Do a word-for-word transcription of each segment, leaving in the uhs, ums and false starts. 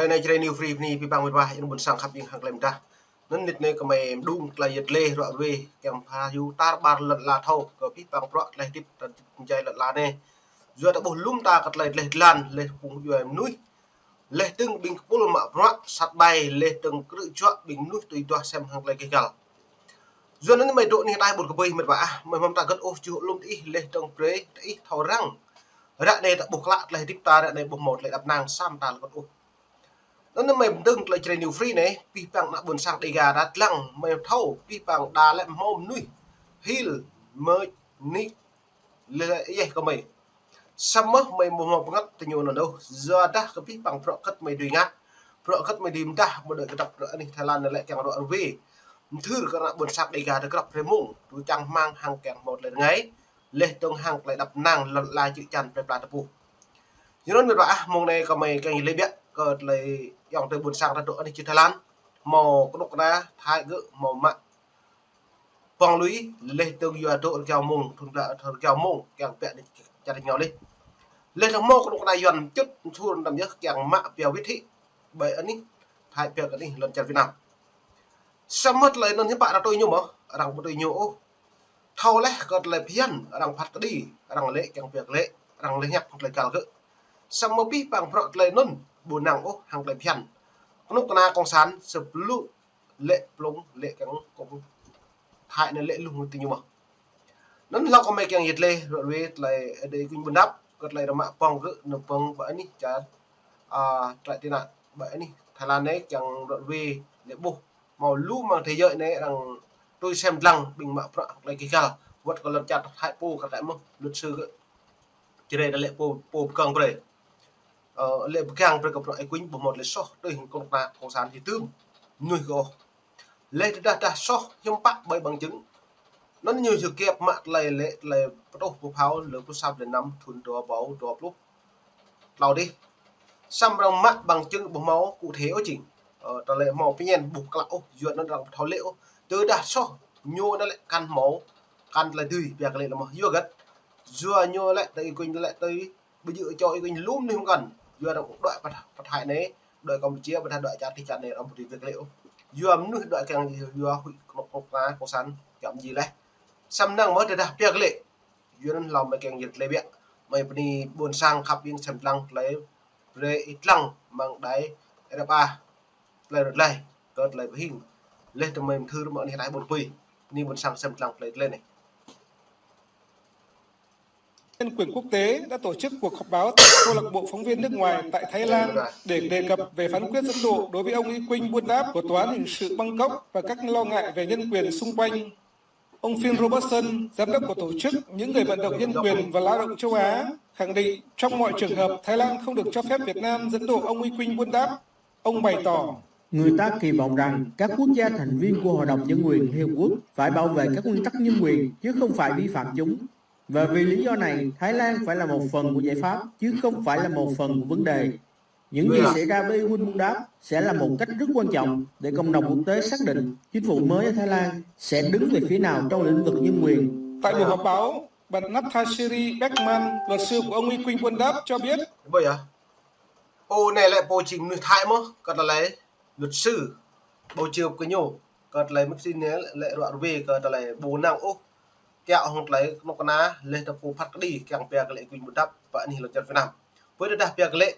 Anai Jrai New Free bơni abih bang met wa, ơ ƀôn sang khăp ƀing hăng tơlơi mơdah. Anŭn mơnit anai kơmơi mơdung tơlơi yet lĕ ruă ruê kiăng pha hyu tar ƀar lŏn ala thâo kơ abih bang bruă tơlơi hơdip tơlơi jai lŏn ala anai. Yua ta ƀuh lŏm ta kơ tơlơi dleh dlan, leh kơ phung djuai mơnuih, leh dơ̆ng ƀing kơpul mă bruă sat ƀai, leh dơ̆ng krư̆ juă ƀing mơnuih tui duah sem hăng tơlơi kơgal. Yua anŭn mơi dŏ anih ataih ƀôn kơbơi met wa ah, mơi hmâo ta gơ̆t ôh juh lŏm tơ ih, leh dơ̆ng brơi tơ ih thâo răng. Ră anai ta ƀuh klă tơlơi hơdip ta, ră anai ƀuh hmâo tơlơi đăp năng, samơ̆ ta lơgŏt ôh. Anŭn mơi mơdơ̆ng tơlơi Jrai New Free anai, abih bang ană ƀôn sang Dega đa lăng, mơi thâo abih bang đa lĕ hmâo mơnuih hil mơ̆ nik lĕ yeh kơmơi. Samơ̆ mơi ƀu hmâo pơngăt tơ ñu anŭn ôh, yua dah kơ abih bang bruă hơget mơi dưi ngă, bruă hơget mơi dưi mơdah, mơ̆ đuaĭ kơdŏp bruă anih Thái Lan anai lĕ kiăng ruă ruê. Mơthưr kơ ană ƀôn sang Dega tơ grăp hrơi mông, tui čang rơmang hăng kiăng hmâo tơlơi rơngai, leh dơ̆ng hăng tơlơi đăp năng lŏn ala čư̆ čan plơi pla tơpŭ. Yua anŭn met wa ah, mông anai kơmơi kiăng lĕ biă kơ tơlơi ayŏng adơi ƀôn sang ta dŏ anih čư̆ Thái Lan, hmâo kơnuk kơna Thái gơ̆ hmâo mă pŏng lui, leh dơ̆ng yua dŏ rơgao mông, thun pla rơgao mông kiăng biă anih čar ñu leh. Leh dơ̆ng hmâo kơnuk kơna Yuan čut thun tăm yơh kiăng mă pia wĭt hĭ ƀơi anih Thái pia kơ anih lŏn čar Việt Nam. Samơ̆ tơlơi anŭn hiư̆m pă arăng tui ñu mơ̆, arăng ƀu tui ñu ôh. Thâo leh kơ tơlơi phiăn, arăng phat kơđi, arăng lĕ kiăng pia kơ lĕ, arăng lĕ ñăk tơlơi kơgal gơ̆. Samơ̆ abih bang bruă tơlơi anŭn ƀu năng ôh hăng tơlơi phiăn. Kơnuk kơna cộng sản sơplŭ lĕ plông lĕ kiăng kông Thái anai lĕ lu tơ ñu mơ̆. Anŭn hlâo kơmơi kiăng yet lĕ ruă ruê tơlơi adơi kuñ ƀôn đăp, kơ tơlơi rơmă pŏng gơ̆ nơ̆ng pŏng ƀơi anih čar, a, trại tị nạn ƀơi anih Thái Lan anai kiăng ruă ruê lĕ ƀuh hmâo lu mơ̆ng thế giới anai arăng tui sem lăng ƀing mă bruă hăng tơlơi kơgal, wơ̆t kơ lŏn čar Thái pô kơ tơlơi mơ̆, luật sư gơ̆. Jrai ta lĕ pô, pô pơgang brơi. Ơ, lĕ pơgang brơi kơ bruă ơi kuñ ƀu hmâo tơlơi soh, tui hăng kơnuk kơna cộng sản či tưm mơnuih gơ̆ ôh. Leh tơdah dah soh hiư̆m pă ƀơi bằng chứng. Anŭn ñu yua kiăng mă tơlơi lĕ tơlơi pơtô pơphao lơ pô sap lơ năm thun dua rơbâo dua pluh tlâo dih. Samơ̆ arăng mă bằng chứng ƀu hmâo cụ thể ôh jing. Ơ, tơlơi hmâo pơñen ƀu klă ôh, yua anŭn arăng ƀu thâo lĕ ôh. Tơdah soh, ñu anŭn lĕ kăn hmâo, kăn tơlơi dưi pia kơ lĕ lăm yua hơget. Yua ñu lĕ tơ ơi kuñ lĕ tơ ƀu djơ̆ čô ơi kuñ lŏm anai hăng kăn. Yua arăng đuaĭ pơ, pơ Thái anai, đuaĭ Campuchia, ƀôdah đuaĭ čar tih čar anai arăng ƀu dưi pia kơ lĕ ôh. Yua mơnuih đuaĭ kiăng yua huĭ kơnuk kơna cộng sản kiăng ji leh. Samơ̆ năng mơ̆ tơdah pia kơ lĕ. Yua anŭn hlâo mơi kiăng yet lĕ biă. Mơi bơni ƀôn sang khăp ƀing sem lăng tơlơi brơi ih lăng mơ̆ng đài RFA. Tơlơi rơđah, kơ tơlơi pơhing. Leh tơmơi mơthưr mơ̆ng anih ataih ƀôn kơbơi. Bơni ƀôn sang sem lăng tơlơi tơlơi anai. Nhân quyền quốc tế đã tổ chức cuộc họp báo tại câu lạc bộ phóng viên nước ngoài tại Thái Lan để đề cập về phán quyết dẫn độ đối với ông Y Quynh Buôn Đáp của Tòa án Hình sự Bangkok và các lo ngại về nhân quyền xung quanh. Ông Phil Robertson, giám đốc của tổ chức Những Người Vận Động Nhân Quyền và Lao Động Châu Á, khẳng định trong mọi trường hợp Thái Lan không được cho phép Việt Nam dẫn độ ông Y Quynh Buôn Đáp. Ông bày tỏ, người ta kỳ vọng rằng các quốc gia thành viên của Hội đồng Nhân quyền Liên Hợp Quốc phải bảo vệ các nguyên tắc nhân quyền chứ không phải vi phạm chúng. Và vì lý do này, Thái Lan phải là một phần của giải pháp chứ không phải là một phần của vấn đề. Những gì xảy ra với Y Quynh Buôn Đáp sẽ là một cách rất quan trọng để cộng đồng quốc tế xác định chính phủ mới ở Thái Lan sẽ đứng về phía nào trong lĩnh vực nhân quyền. Tại buổi họp báo, bà Nathashiri Beckman, luật sư của ông Y Quynh Buôn Đáp cho biết, Ƀơi yơh. Pô anai lĕ pô jing mơnuih Thái mơ̆, kơ tơlơi luật sư, ƀu djơ̆ kơ ñu, kơ tơlơi mơ̆ sĭt anai lĕ ruă ruê kơ tơlơi ƀu năng ôh. Kiăng hăng tơlơi kơnuk kơna, leh tơ pô phat kơđi, kiăng pia kơ lĕ Y Quynh Buôn Đáp, pơ anih lŏn čar Việt Nam. Ƀơi tơdah pia kơ lĕ,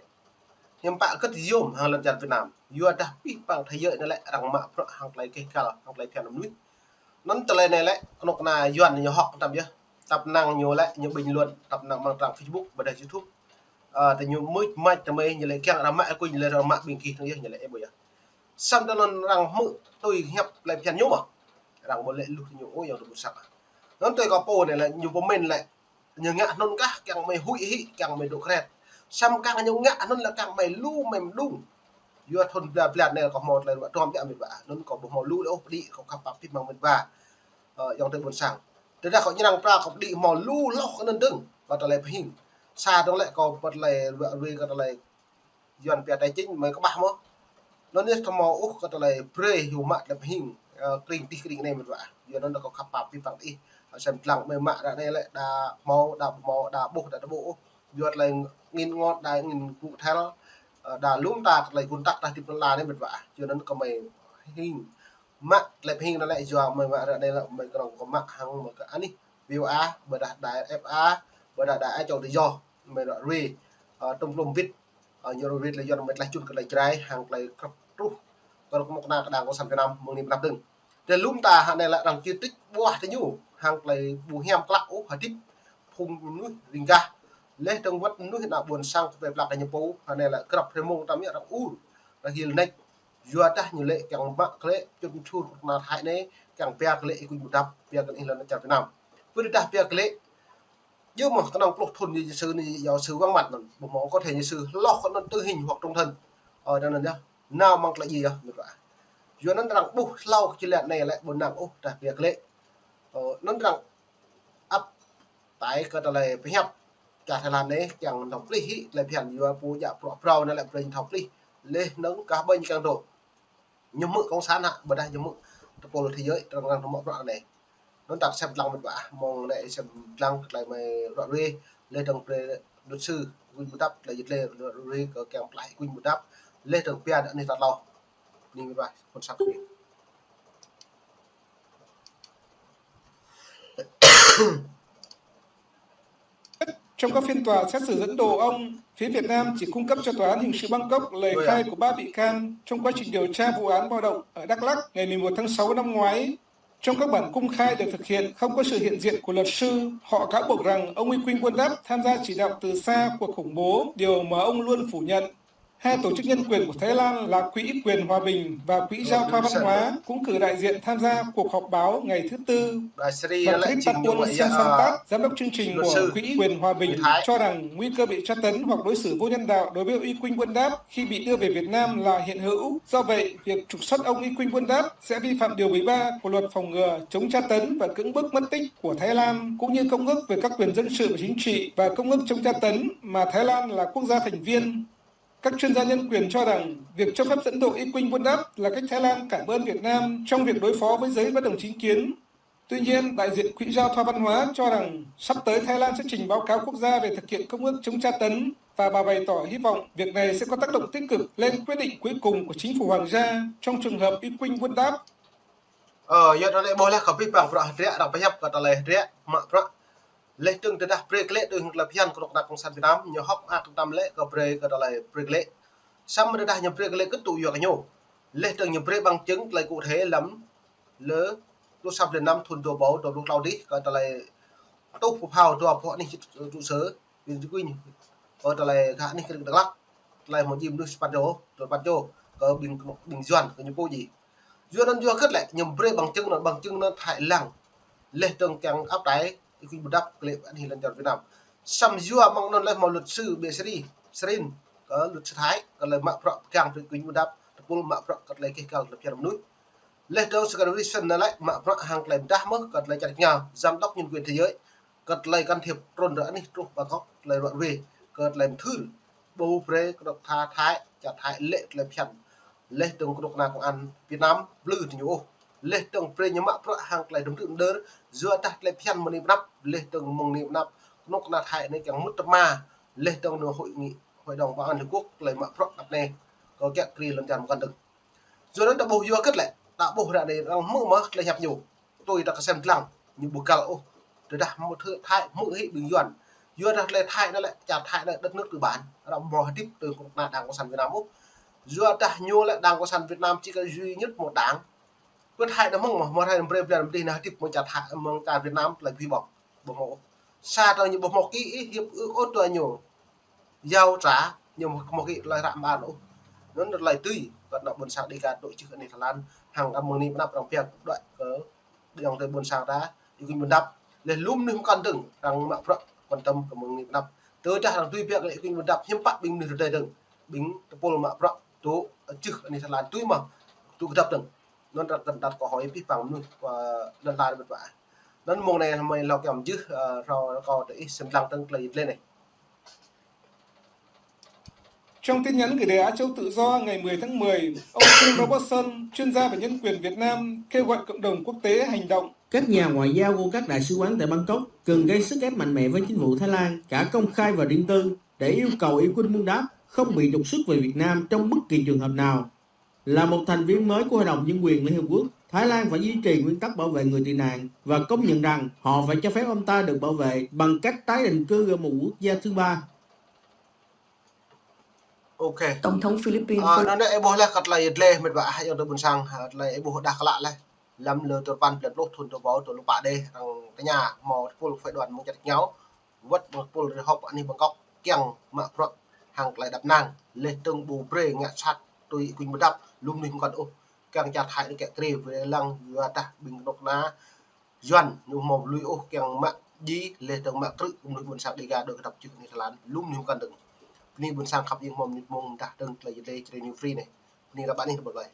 hiư̆m pă kơ yôm hăng lŏn čar Việt Nam. Yua dah abih bang thế giới anai lĕ arăng mă bruă hăng tơlơi kơgal, hăng tơlơi phiăn mơnuih. Anŭn tơlơi anai lĕ, kơnuk kơna Yuan ñu hŏk tăm yơh. Tăp năng ñu lĕ, ñu bình luận, tăp năng mơ̆ng trang Facebook, ƀôdah YouTube. Ơ, tơ ñu mưč mač tơmơi ñu lĕ kiăng arăng mă Y Quynh lĕ arăng mă ƀing gih tơ̆ng yơh ñu lĕ ih ƀơi yơh. Samơ̆ tơ anŭn arăng hmư̆ tui hiăp tơlơi phiăn ñu mơ̆. Arăng ƀu lĕ luh ñu ôh ayŏng adơi ƀôn sang. Anŭn tui kơ pô anai lĕ ñu pơmĭn lĕ ñu ngă anŭn kah kiăng mơi huĭ hĭ, kiăng mơi dŏ kret. Samơ̆ kiăng ñu ngă anŭn lĕ kiăng mơi lu mơi mơdung. Yua thun bla bla anai kâo hmâo tơlơi ruă tơm biă met wa. Anŭn kâo ƀu hmâo lu lĕ ôh pơđĭ kâo khăp pap abih bang met wa. Ơ, ayŏng adơi ƀôn sang. Tơdah kâo ñu năng pra kâo pơđĭ hmâo lu hloh kơ anŭn dơ̆ng. Kơ tơlơi pơhing. Sa dơ̆ng lĕ kâo pơtơlơi ruă ruê kơ tơlơi Yuan pia tài chính mơi kơƀah mơ̆. Anŭn yơh tơmâo ôh kơ tơlơi brơi hyu mă tơlơi pơhing, ơ, kring tih kring anai met wa. Yua anŭn kâo khăp pap abih bang tơ ih. Sem lăng mơi mă ră anai lĕ đa hmâo, đa ƀu hmâo, đa ƀuh, đa tơƀuh ôh. Yua tơlơi angĭn ngot, đa angĭn gŭ thel. Ơ, đa lŏm ta tơlơi kơnơ̆ng ta tơlơi hơdip lŏn ala anai mĕt wa. Yua anŭn kơ mơi hing mă tơlơi pơhing anŭn lĕ yua mơi mă ră anai lĕ mơi kơnơ̆ng kơ mă hăng mơi kơ anih V O A, ƀôdah đài F A, ƀôdah đài Á Châu Tự Do, mơi ră ruai, ơ, tơm plôm wĭt, ơ, ñu ră ruai tơlơi Yuan mơi tơlơi čun kơ tơlơi Jrai hăng tơlơi krăp truh kơ kơnuk kơna kơ Đảng Cộng sản Việt Nam mơ̆ng anai pơnăp dơ̆ng. Tơlơi lŏm ta hă anai lĕ arăng čih tĭt ƀuah tơ ñu hăng tơlơi ƀu hiam klă ôh hơdip phung mơnuih ring gah. Laih dơ̆ng wơ̆t mơnuih ană ƀôn sang kơ plei pla kơ ñu pô hă anai lĕ krăp hrơi mông tơm yơh arăng ur, arăng hil nač. Yua dah ñu lĕ kiăng mă klĕ čut čur kơnuk kơna Thái anai, kiăng pia klĕ ih kuñ ƀu dăp, pia klĕ ih lŏn čar Việt Nam. Pơ dah pia klĕ, yua mơ̆ kơnơ̆ng pluh thŭn ñu sư anai, giáo sư vắng mặt anŭn, ƀu hmâo có thể ñu sư hloh kơ anŭn tử hình hoặc trung thân. Ơ, anŭn yơh, nao mơ̆ng tơlơi djai yơh, mĕt wa. Yua anŭn arăng ƀuh hlâo kơ čơlĕ anai lĕ ƀu năng ôh dah pia klĕ. Ơ, anŭn arăng ăp tơlơi kơ tơlơi pơhiăp čar Thái Lan anai kiăng nao plih hĭ tơlơi phiăn yua pô djă prŏ prâo anai lĕ brơi ñu thâo plih. Laih anŭn kah ƀơi ñu kiăng dŏ. Ñu hmư̆ cộng sản hă, ƀôdah ñu hmư̆ tơpul thế giới, arăng arăng mă prŏ anai. Anŭn ta sem lăng mĕt wa, mơ̆ng anai sem lăng tơlơi mơi ră ruai, laih dơ̆ng brơi luật sư kuñ ƀu dăp, tơlơi jit lĕ ră ruai kơ kiăng pơklaih kuñ ƀu dăp, laih dơ̆ng pia anai ta hlâo. Anai mĕt wa, phun sang kơ Trong các phiên tòa xét xử dẫn độ ông, phía Việt Nam chỉ cung cấp cho Tòa án Hình sự Bangkok lời khai của ba bị can trong quá trình điều tra vụ án bạo động ở Đắk Lắk ngày mười một tháng sáu năm ngoái. Trong các bản cung khai được thực hiện, không có sự hiện diện của luật sư, họ cáo buộc rằng ông Y Quynh Buôn Đáp tham gia chỉ đạo từ xa cuộc khủng bố, điều mà ông luôn phủ nhận. Hai tổ chức nhân quyền của Thái Lan là Quỹ Quyền Hòa Bình và Quỹ Giao thoa Văn hóa cũng cử đại diện tham gia cuộc họp báo ngày thứ Tư. Bà Sri Bà Christapol Sensampat, giám đốc chương trình của Quỹ Quyền Hòa Bình, cho rằng nguy cơ bị tra tấn hoặc đối xử vô nhân đạo đối với Y Quynh Buôn Đáp khi bị đưa về Việt Nam là hiện hữu. Do vậy, việc trục xuất ông Y Quynh Buôn Đáp sẽ vi phạm điều mười ba của luật phòng ngừa, chống tra tấn và cưỡng bức mất tích của Thái Lan, cũng như Công ước về các quyền dân sự và chính trị và Công ước chống tra tấn mà Thái Lan là quốc gia thành viên. Các chuyên gia nhân quyền cho rằng việc cho phép dẫn độ Y Quynh Buôn Đáp là cách Thái Lan cảm ơn Việt Nam trong việc đối phó với giới bất đồng chính kiến. Tuy nhiên, đại diện Quỹ Giao thoa Văn hóa cho rằng sắp tới Thái Lan sẽ trình báo cáo quốc gia về thực hiện Công ước chống tra tấn và bà bày tỏ hy vọng việc này sẽ có tác động tích cực lên quyết định cuối cùng của chính phủ Hoàng gia trong trường hợp Y Quynh Buôn Đáp. Ơ, yua anŭn lĕ ƀuh laih kơ pih păng prăk hơdră, arăng pơhiăp kơ tơlơi hơdră, mă prăk. Laih dơ̆ng tơdah brơi klĕ tui hăng tơlơi phiăn kơnuk kơna cộng sản Việt Nam, ñu hơ̆k mơak tơm lĕ kơ brơi kơ tơlơi brơi klĕ. Samơ̆ tơdah ñu brơi klĕ kơtŭ yua kơ ñu. Laih dơ̆ng ñu brơi bằng chứng tơlơi cụ thể lăm lơ pluh sa blan năm thŭn dua rơbâo dua pluh klâo adih kơ tơlơi tuh pơphao dua pô anih trụ sở Huyện Cư Kuin, kơ tơlơi gah anih krĭng Dak Lak, tơlơi hmâo djim mơnuih sapăn rơbâo, dua păn rơbâo, kơ ƀing, ƀing Yuan, kơ ñu pô djai. Yua anŭn yua hơget lĕ, ñu brơi bằng chứng anŭn, bằng chứng anŭn Thái Lan. Laih dơ̆ng kiăng áp đảo Y Quynh Buôn Đáp klĕ ƀơi anih lŏn čar Việt Nam. Samơ̆ yua mơ̆ng anŭn laih hmâo luật sư Bà Sri, Srin, kơ luật sư Thái, kơ tơlơi mă prăk pơgang brơi Y Quynh Buôn Đáp, tơpul mă prăk kơ tơlơi keh găl tơlơi phiăn mơnuih. Laih dơ̆ng Secretary Wilson anŭn lĕ mă prăk hăng tơlơi pơdah mơ̆ kơ tơlơi čar Nga, giám đốc nhân quyền thế giới, kơ tơlơi can thiệp trŭn rai anih truh Bangkok, tơlơi ră ruai, kơ tơlơi mơthưr. Ƀu brơi kơnuk kơna Thái, čar Thái lĕ tơlơi phiăn. Laih dơ̆ng kơnuk kơna công an Việt Nam, blư̆ tơ ñu ôh. Laih dơ̆ng brơi ñu mă prăk hăng tơlơi dơ̆m tơ̆m đơr, yua dah tơlơi phiăn mơ̆ng anai pơnăp, laih dơ̆ng mơ̆ng anai pơnăp, kơnuk kơna Thái anai kiăng mŭt tơma, laih dơ̆ng nao hội nghị, Hội đồng Bảo an Liên Hợp Quốc, tơlơi mă prăk anăp anai, kơ kiăk kri lŏn čar mơkăn dơ̆ng. Yua anŭn ta ƀuh yua hơget lĕ, ta ƀuh ră anai arăng hmư̆ mơ̆ tơlơi hiăp ñu. Tui ta kơsem lăng, ñu ƀu găl ôh. Tơdah hmư̆ tơ Thái, hmư̆ hĭ ƀing Yuan. Yua dah tơlơi Thái anŭn lĕ, čar Thái anŭn đất nước tư bản, arăng hmâo hơdip tui kơnuk kơna Đảng Cộng sản Việt Nam ôh. Yua dah ñu lĕ Đảng Cộng sản Việt Nam chỉ có duy nhất một đảng. Pơ Thái anŭn mơ̆ng mơ̆, mơ̆ Thái anŭn brơi blan mơdih anŭn hơdip mơ̆ng čar Thái, mơ̆ng čar Việt Nam tơlơi ƀu ƀơ̆ng. Ƀu hmâo ôh. Sa tơlơi ñu ƀu hmâo kơ ih hiệp ước ôh tui ñu. Yua dah ñu hmâo kơ tơlơi ră mơ̆n ôh. Anŭn tơlơi tui, kơ ană ƀôn sang Dêga dŏ čih anih Thái Lan, hăng kơ mơ̆ng anai pơnăp arăng pơhiăp đuaĭ kơ ayŏng adơi ƀôn sang ta, Y Quynh Buôn Đáp. Laih lŏm mơnuih mơkăn dơ̆ng, arăng mă prăk quan tâm kơ mơ̆ng anai pơnăp. Tơdah arăng tui biă kơ Y Quynh Buôn Đáp hiư̆m pă ƀing mơnuih rơdơi dơ̆ng, ƀing tơpul mă prăk dŏ čih anih Thái Lan tui mơ̆, dŏ kơdŏp dơ̆ng. Anŭn ră kơ anăp kơ hơi pih păng mơnuih kơ lŏn tơnah mĕt wa. Anŭn mơ̆ng anai hmâo hlâo kiăng mơjưh, ơ, hlâo kơ tơ ih sem lăng tơ̆ng tơlơi jit lĕ anai. Trong tin nhắn gửi Đài Á Châu Tự Do ngày mười tháng mười, ông Phil Robertson, chuyên gia về nhân quyền Việt Nam, kêu gọi cộng đồng quốc tế hành động. Các nhà ngoại giao của các đại sứ quán tại Bangkok cần gây sức ép mạnh mẽ với chính phủ Thái Lan, cả công khai và riêng tư, để yêu cầu Y Quynh Buôn Đáp không bị trục xuất về Việt Nam trong bất kỳ trường hợp nào. Là một thành viên mới của Hội đồng Nhân quyền Liên Hiệp Quốc, Thái Lan phải duy trì nguyên tắc bảo vệ người tị nạn và công nhận rằng họ phải cho phép ông ta được bảo vệ bằng cách tái định cư ở một quốc gia thứ ba. Ok. Tổng thống Philippines Ơ, Fel- anŭn ih ƀuh laih kơ tơlơi yơh dleh mĕt wa ah, ayŏng adơi ƀuôn sang, ha, tơlơi ih ƀuh đah klă laih. Lăm lơ tơpăn blan pluh thŭn tơpă tơlŭ pă đeh, arăng tơña hmâo tơpul phái đoàn mơ̆ng čar ñu. Wơ̆t mơ̆ng tơpul rơhŏp anih Bangkok kiăng mă bruă hăng tơlơi đăp năng. Laih dơ̆ng ƀu brơi ngă sat tui ih kuing pơdăp, lu mơnuih mơkŏn ôh. Kiăng čar Thái anai kiăng krê brơi lăng yua dah ƀing kơnuk kơna Yuan ñu hmâo lui ôh kiăng mă djai laih dơ̆ng mă krư̆ kơ mơnuih ƀuôn sang Dega đuaĭ kơ dăp čư̆ anih Thái Lan, lu mơnuih mơkŏn dơ̆ng. Bơni ƀuôn sang khăp, ih hmâo mơnit mông dah dơ̆ng tơlơi yơh dleh Jrai New Free anai. Bơni ră ƀă anih, bye bye.